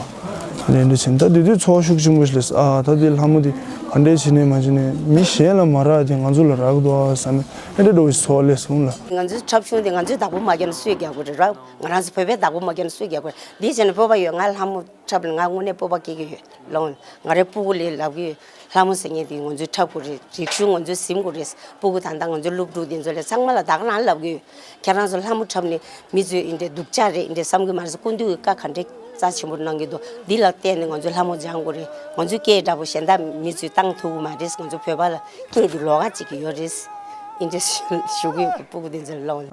ཨ་ནི་འདི་བྱས་ད་དེ་དུས་ཚོར་བ་ཤུགས་ཆེན་པོ་ཞིག་སླེབས་སོང་། ཨ་ད་དེ་ལྷ་མོ་དེ་ག་འདྲས་བྱས་ནས་མ་བྱས་ནས་མི་གཞན་ལ་མ་རག་དེ་ང་ཚོ་ལ་རག་གི་འདུག་ཨ་བསམ་ནས་ཨེ་འདྲ་འདྲ་བོ་ཞིག་ཚོར་བ་སླེབས་སོང་ལ། ང་ཚོའི་འཁྲབ་གཞུང་དེ་ང་ཚོས་བདག་པོ་མ་བརྒྱབ་ན་སུས་རྒྱག་དགོས་རེད་ར། ང་རང་ཚོ་བོད་པས་བདག་པོ་མ་བརྒྱབ་ན་སུས་རྒྱག་དགོས་རེད། འདི་བྱས་ནས་སྤོབས་པ་ཡོད། ང་ལྷ་མོ་འཁྲབ་ལ་ང་དངོས་གནས་སྤོབས་པ་སྐྱེ་གི་ཡོད་ལོ། ང་རའི་སྤུ་གུ་ལས་ལབ་གི་ཡོད། ལྷ་མོ་ཟེར་མཁན་དེ་ང་ཚོས་འཁྲབ་དགོས་རེད། རིག་གཞུང་ང་ཚོས་ཟིན་དགོས་རེད། སྤུ་གུ་ད་ལྟ་ང་ཚོ་སློབ་ཕྲུག་དེ་ཚོ་ལ་ཚང་མ་ལ་ད་ག་རང་ལབ་གི་ཡོད། ཁྱེད་རང་ཚོ་ལྷ་མོ་འཁྲབ་ནས་མི་ཚོས་འདི་འདྲའི་སྡུག་ཅག་རེད་འདི་འདྲའི་བསམ་གི་མ་རེད་ཟེར། སྐུ་མདུན་གྱི་བཀའ་ག་འདྲའི་རྩ་ཆེན་པོ་གནང་གི་འདུག་འདི་ལ་བརྟེན་ནས་ང་ཚོས་ལྷ་མོ་སྦྱང་དགོས་རེད། ང་ཚོའི་སྐད་འདྲ་པོ་གཞན་དག་མི་ཚོས་བཏང་ཐུབ་ཀྱི་མ་རེད། ང་ཚོ་བོད་པ་ལ་སྐད་འདི་ལོགས་ཀ་ཅིག་གི་ཡོད་རེད། འདི་འདྲ་ཞུ་གི་ཡོད། སྤུ་གུ་དེ་ཚོ་ལ་ལོ།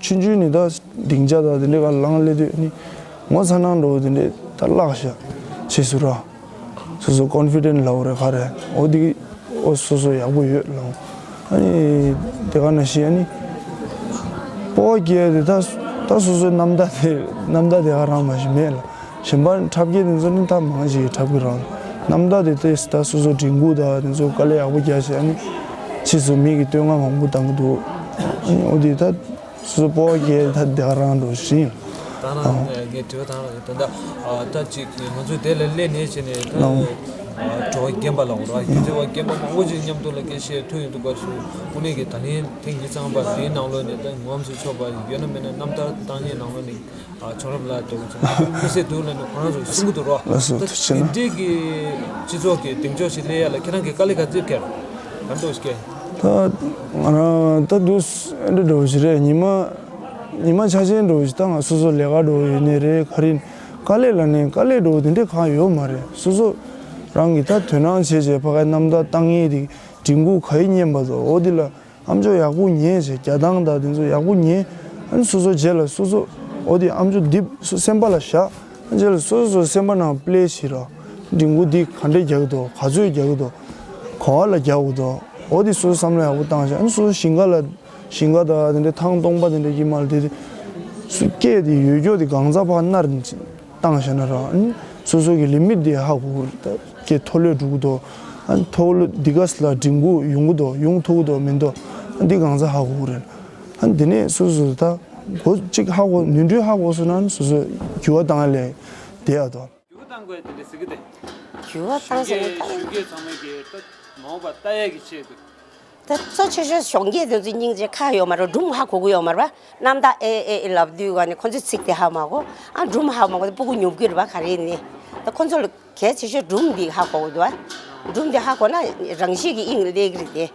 ཆུང་ཆུང་ནས་ད་སྡིངས་ཆ་དང་དེ་འདྲའི་སྒང་ལངས་སླེབས་དུས་ནི་ངོ་ཚ་སྣང་འདྲ་བོ་དེ་འདྲའི་ད་བརླག་ཤག་ཕྱིས་སུ་ར། སོ་སོ་ཀོན་ཕི་ཌེན་ཊི་ལབ་དགོས་རེད་ག་རེ། འོ་དེ་འོ་སོ་སོ་ཡག་པོ་ཡོད་ལབ། ཨ་ནི་དེ་ག་ནང་བཞིན་ཨ་ནི་སྤོབས་པ་སྐྱེ་ཡ་དེ་ད་ད་སོ་སོའི་རྣམ་ཐར་དེ་རྣམ་ཐར་དེ་ག་རང་མ་ཞིག་མེད་ལ། གཞན་པ་འཁྲབ་མཁན་དེ་ཚོ་ནི་ད་མང་ཞིག་འཁྲབ་ཀྱི་རེད། རྣམ་ཐར་དེ་ད་སོ་སོ་མགྲིན་ཁུག་དང་དེ་ཚོ་དཀའ་ལས་ཡག་པོ་རྒྱག་བྱས་ཨ་ནི་ཕྱིས་སུ་མི་གི་བསྟོད་བསྔགས་མང་པོ་བཏང་གི་འདུག་ཨ་ནི་འོ་དེ་ད་སོ་སོ་སྤོབས་པ་སྐྱེ་ད་དེ་ག་རང་འགྲོ་བཞིན། ད་ནང་ངས་དྲི་བ་དང་ད་ལྟ་ད་ཅིག་ང་ཚོས་དེ་ལ་སླེབས་ནས་བྱས་ནས་ད་ཨ་འགྲོ་བ་རྒན་པ་ལ་འོ་ར་སྒྱུ་རྩལ་བ་རྒན་པ་མང་པོ་ཅིག་མཉམ་དུ་ལ་སྐད་ཆ་ཐོས་ཡོང་དུས་སྐབས་སུ་དངོས་གནས་ཀྱི་ད་ལན་ཐེངས་ཉི་ཚང་པ་དེའི་ནང་ལོགས་ནས་ད་ངོམ་སུ་ཆོག་པ་ཡོད་ན་མེད་ན་རྣམ་ཐར་བཏང་མཁན་ནང་ལོགས་ནས། ཨ་བྱུང་རབས་ལ་འདུག་ཅིང་ཁུ་སེ་འདུག་ལ་ནི་ཁོ་རང་ཚོ་གསུང་གི་འདུག་རོ། ལགས་སོ་ད་ཐུགས་རྗེ་གནང་། དེ་འདྲའི་གི་སྤྱི་ཚོགས་ཀྱི་གདེང་འཇོག་ཞིག་སླེབས་ཡ་ལ་ཁྱེད་རང་གི་དཀའ་ལས་ག་ཚོད་འཁྱེར་ག་འདུག་ཞིག་གས། ད་ང་རང་ད་འདུག་ཨེ་འདྲ་འདྲ་བོ་ཞིག་རེད། ཉི་མ་ཉི་མ་འཆར་ཅན་འདྲ་བོ་ཞིག་ད་ང་སོ་སོ་ལས་ཀ་འདྲ་བོ་ཡོད་ནའི་རེད་ག་རེ་དཀའ་ལས་ལ་ནི་དཀའ་ལས་འདྲ་བོ་དེ་འདྲ་གང་ཡོད་མ་རེད། སོ་སོ་རང་གི་ད་དོན་སྣང་བྱས་བྱས་ཕ་གའི་རྣམ་ཐར་བཏང་ཡས་དེ་མགྲིན་ཁུག་ག་ཡི་སྙན་པ་དང་འོ་དེ་ལ། ཨམ་ཅོག་ཡག་པོ་ཉན་བྱས་རྒྱ་གདངས་དང་དེ་ཚོ་ཡག་པོ་ཉན། ཨ་ནི་སོ་སོ་རྗེས་ལ་སོ་སོ་འོ་དེ་ཨམ་ཅོག་འདི་སོ་སེམས་པ་ལ་བཞག་ཨ་རྗེས་ལ་སོ་སོ་སོ་སེམས་པ་ནང་པི་ལེ་བྱེད་རོགས། མགྲིན་ཁུག་འདི་ག་འདྲས་རྒྱག་གི་འདུག་ག་ཚོད་རྒྱག་གི་འདུག་ག་བ་ལ་རྒྱག་དགོས་འདུག་འོ་དེ་སོ་སོ་བསམ་བློ་ཡག་པོ་བཏང་བྱས་ཨ་ནི་སོ་སོ་ཞིང་ཁ་ལ་ཞིང་ཁ་དང་དེ་འདྲས་ཐང་སྟོང་པ་དེ་འདྲས་ཀྱི་མ་ལ་དེ་དེ་སུ་སྐད་དེ་ཡོད་རྒྱུ་དེ་གང་ཚ་བར་ནར། བཏང་བཞག་ན་ར། ཨ་ནི་སོ་སོ་གི་ལི་མིཊ་དེ་ཧ་གོ་གི་རེད། ད་སྐད་མཐོ་ལོས་འགྲོ་གི་འདུག་ཨ་ནི་མཐོ་ལོས་འདི་ག་ས་ལ་མགྲིན་ཁུག་ཡོང་གི་འདུག་ཡོང་ཐུབ་ཀྱི་འདུག་མི་འདུག་ཨ་འདི་གང་ཚ་ཧ་གོ་གི་རེད། ཨ་ནི་དེ་ནས་སོ་སོ་ད་གོ་གཅིག་ཧ་གོ་ནོར་འཁྲུལ་ཧ་གོ་སོང་ན་ཨ་ནི་སོ་སོ་འགྱུར་བ་བཏང་ཡ་ལས་བསྡད་ཡ་འདུག་འགྱུར་བ་བཏང་དགོས་དེ་འདྲ་ཟེར་གི་དེ། འགྱུར་བ་བཏང་ཟེར་ན་ད་གཞོན་སྐྱེས་ཚང་མས་ཀྱི་ད་མ་འོངས་པ་ལྟ་ཡ་གི་ཆེད་དུ། ད་གཙོ་ཆེ་ཤོས་གཞོན་སྐྱེས་དེ་ཚོ་སྙིང་རྗེ་ཁག་ཡོད་མ་རེད། སྒྲུང་ཧ་གོ་གི་ཡོད་མ་རེད་པ། རྣམ་དག་ཨེ་ཨེ་ཨེ་ལབ་དུས་ག་ནས་ཁོ་ཚོས་ཚིག་དེ་ཧ་མ་གོ་ཨ་སྒྲུང་ཧ་མ་གོ་དེ་སྤུ་གུ་ཉོབ་གི་རེད་པ། ག་རེ་ནི་ད་ཁོ་ཚོ་ལ་གལ་ཆེ་ཤོས་སྒྲུང་འདི་ཧ་གོ་གི་འདུག་པ། སྒྲུང་འདི་ཧ་གོ་ན་རང་བཞིན་གྱིས་དབྱིངས་སླེབས་གི་རེད་དེ།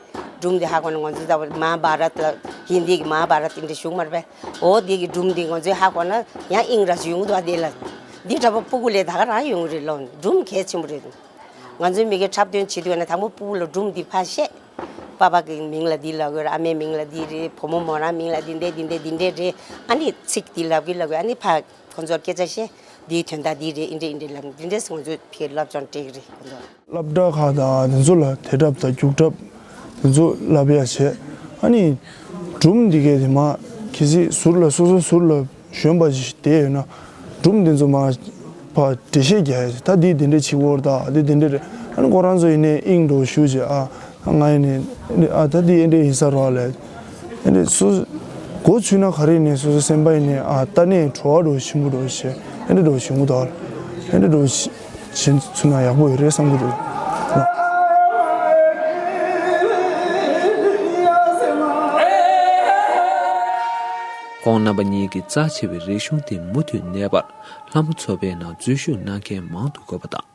སྒྲུང་འདི་ཧ་གོ་ན་ང་ཚོ་ད་མ་ཧཱ་བྷ་རཏ་ལ་ཧིན་དི་གི་མ་ཧཱ་བྷ་རཏ་དེ་འདྲ་བཞུགས་མ་རེད་པས། འོ་འདི་གི་སྒྲུང་འདི་ང་ཚོས་ཧ་གོ་ན་ཡང་དབྱིངས་ར་ཞིག་ཡོང་གི་འདུག་པ། དེ་ལ་འདི་འདྲ་པོ་སྤུ་གུ་ལས་ད་ག་རང་ཡོང་གི་རེད་ལོ། སྒྲུང་གལ་ཆེན་པོ་རེད། ང་ཚོའི་མི་སྒེར་འཁྲབ་སྟོན་བྱེད་དུས་ན་དང་པོ་སྤུ་གུ་ལ་སྒྲུང་འདི་ཕར་བཤད། པ་ཕ་གི་མིང་ལ་འདི་ལབ་དགོས་རེད། ཨ་མའི་མིང་ལ་འདི་རེད། བུ་མོ་མོ་རང་མིང་ལ་འདི་འདྲས་འདི་འདྲས་འདི་འདྲས་རེད། ཨ་ནི་ཚིག་འདི་ལབ་གི་ལབ་གི་ཨ་ནི་ཕ་ཁོ་ཚོར་སྐད་ཆ་བཤད། འདིའི་དོན་དག་འདི་རེད། འདི་འདྲས་འདི་འདྲས་ལབ་འདི་འདྲས་ང་ཚོས་ཕར་སློབ་སྦྱོང་སྤྲད་གི་རེད་ཁོ་ཚོར། སློབ་གྲྭ་ཁག་དང་དེ་ཚོ་ལ་དེ་འཁྲབ་དང་རྒྱུགས་འཁྲབ་དེ་ཚོ་བསླབ་ཡ་བྱས། ཨ་ནི་སྒྲུང་འདི་གས་དེ་མ་གལ་སྲིད་ཟུར་ལ་སོ་སོ་ཟུར་ལ་གཞོན་པ་ཞིག་བསྡད་ཡོད་ན། སྒྲུང་འདི་ཚོ་མར་ཕར་འགྲེལ་བཤད་རྒྱག་ཡ་ཅིག་ད་འདི་འདི་འདྲས་བྱེད་དགོས་རེད། ད་འདི་འདི་འདྲས་རེད། ཨ་ནི་ཁོ་རང་ཚོ་ཡིན་ནའི་དབྱིངས་འགྲོ་ཞུ་བྱས། ཨ་ང་ཡིན་ནའི་ཨ་ད་འདི་འདི་འདྲས་ཡིན་ས་རེད་ལབ། འདི་འདྲས་སུ་མགོ་ཚུད་ན་ག་རེ་ཡིན་ནའི་སོ་སོ་སེམས་པ་ཡིན་ནའི་ཨ་ད་ནས་བྲོ་བ་འགྲོ་ཞིམ་པོ་འགྲོ་བྱས། འདི་འདྲས་འགྲོ་ཞིམ་པོ་འདུག་འདི་འདྲས་འགྲོ་ཞིམ། བྱེད་ཚུལ་ན་ཡག་པོ་ཡོད་རེད་བསམ་གྱི་འདུག་ཁོང་རྣམ་པ་གཉིས་ཀྱི་རྩ་ཆེ་བའི་རིག་གཞུང་དེ་མུ་མཐུད་གནས་པར་ལྷ་མོ་ཚོགས་པའི་ནང་འཛུལ་ཞུགས་གནང་མཁན་མང་དུ་དགོས་པ་དང་།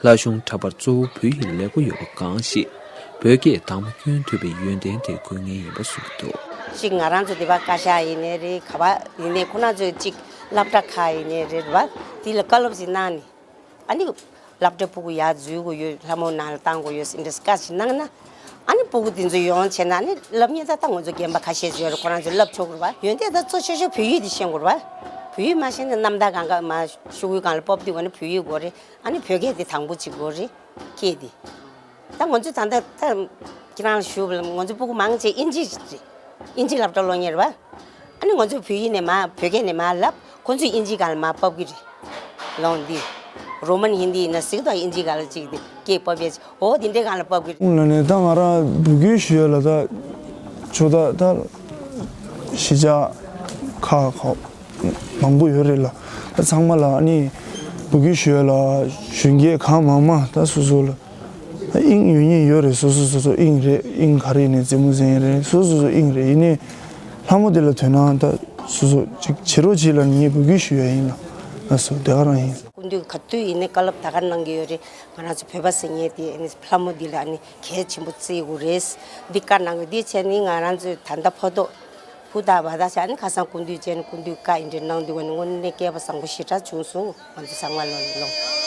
ལྷ་གཞུང་འཁྲབ་པར་གཙོ་བོ་བོད་ཡིག་ལེགས་པོ་ཡོད་པ་གང་ཞིག་བོད་སྐད་དག་མ་སྐྱོན་ཐུབ་པའི་ཡོན་ཏན་དེ་དགོས་ངེས་ཡིན་པ་གསུངས་འདུག་གཅིག་ང་རང་ཚོ་འདི་པ་བཀའ་ཤག་ཡིན་ནའི་རེད། ག་པ་ཡིན་ནའི་ཁོ་རང་ཚོས་གཅིག་སློབ་གྲྭ་ཁག་ཡིན་ནའི་རེད་པ། དེ་ལ་བཀའ་སློབ་ཞིག་གནང་ནས། ཨ་ནི། སློབ་གྲྭ་སྤུ་གུ་ཡར་འཛུལ་དགོས་ཡོད། ལྷ་མོ་ནང་ལ་བཏང་དགོས་ཡོད་ཟེར་འདྲ་བཀའ་ཞིག་གནང་ན། ཨ་ནི་སྤུ་གུ་དེ་ཚོ་ཡོང་བྱས་ན་ཨ་ནི་སློབ་གཉེར་ད་ལྟ་ང་ཚོ་རྒན་པ་ཁ་ཤས་ཡོད་རེད། ཁོ་རང་ཚོས་བསླབ་ཆོག་གི་རེད་པ། ཡོན་ཏན་ད་གཙོ་ཆེ་ཤོས་བོད་ཡིག་དེ་ཤེས་དགོས་རེད་པ། བོད་ཡིག་མ་ཤེས་ན་རྣམ་ཐར་གང་ག་མ་ཤོག་གུའི་སྒང་ལ་ཕབ་དུས་ཨ་ནི་བོད་ཡིག་དགོས་རེད། ཨ་ནི་བོད་སྐད་དེ་དང་པོ་གཅིག་དགོས་རེད། སྐད་དེ། ད་ང་ཚོ་ད་ལྟ་ད་ཁྱེད་རང་ལ་ཞུ་བ་ལ་ང་ཚོ་སྤུ་གུ་མང་ཆེ་དབྱིན་ཇི་རེད། དབྱིན་ཇི་སློབ་གྲྭ་སློབ་མཁན་རེད་པ། ཨ་ནི་ང་ཚོས་བོད་ཡིག་ནས་མར་བོད་སྐད་ནས་མར་ལབ། ཁོ་ཚོས་དབྱིན་ཇིའི་སྒང་ལ་མར་ཕབ་ཀྱི་རེད། ལོང་འདི། རོ་མན་ཧིན་དི་ཡིན་ན་ཟིག་དང་དབྱིན་ཇིའི་སྒང་ལ་ཅིག་དེ་སྐད་ཕབ་ཡས་ཅིག་འོ་དེ་འདྲའི་སྒང་ལ་ཕབ་ཀྱི་རེད། ལ་ནས་ད་ང་རང་འབོད་སྐུལ་ཞུ་ཡ་ལ་ད་ཆོ་ད་ད་གཞིས་ཆགས་ཁག་ཁག་མང་པོ་ཡོད་རེད་ལ། ད་ཚང་མ་ལ་ཨ་ནི་འབོད་སྐུལ་ཞུ་ཡ་ལ་གཞོན་སྐྱེས་གང་མང་མང་ད་སོ་སོ་ལ། དབྱིངས་ཡོད་ཉེན་ཡོད་རེད། སོ་སོ་སོ་སོ་དབྱིངས་རེད། དབྱིངས་ག་རེ་ཡིན་ནའི་རྩེད་མོ་རྩེ་ཡིན་རེད། སོ་སོ་སོ་དབྱིངས་རེད། ཡིན་ནའི་ལྷ་མོ་འདི་ལ་དོ་སྣང་ད་སོ་སོ་ཅིག་བྱེད་རོགས་བྱེད་ལ་ངས་འབོད་སྐུལ་ཞུ་ཡ་ཡིན་ལ། ལགས་སོ་དེ་ག་རང་ཡིན། སྐུ་མདུན་ག་དུས་ཡིན་ནའི་བཀའ་སློབ་ད་ག་གནང་གི་ཡོད་རེད། ང་རང་ཚོ་བོད་པ་ཟེར་མཁན་དེ་ཨ་ནི་ལྷ་མོ་འདི་ལ་ཨ་ནི་གལ་ཆེན་པོ་བརྩི་དགོས་རེད། འདི་བཀའ་གནང་གི་འདི་བྱས་ནི་ང་རང་ཚོའི་ད་ལྟ་ཕོ་ཐོག་ཧུ་ད་བ་ད་ཆ་ནི་ཁ་སང་སྐུ་མདུན་བཅས་ནི་སྐུ་མདུན་བཀའ་ཡིན་འདྲ་གནང་འདུག་བ་ནི་དངོས་གནས་སྐལ་པ་བཟང་པོ་ཞེ་དྲག་བྱུང་སོང་། ང་ཚོ་ཚང་མ་ལོ་ལོ།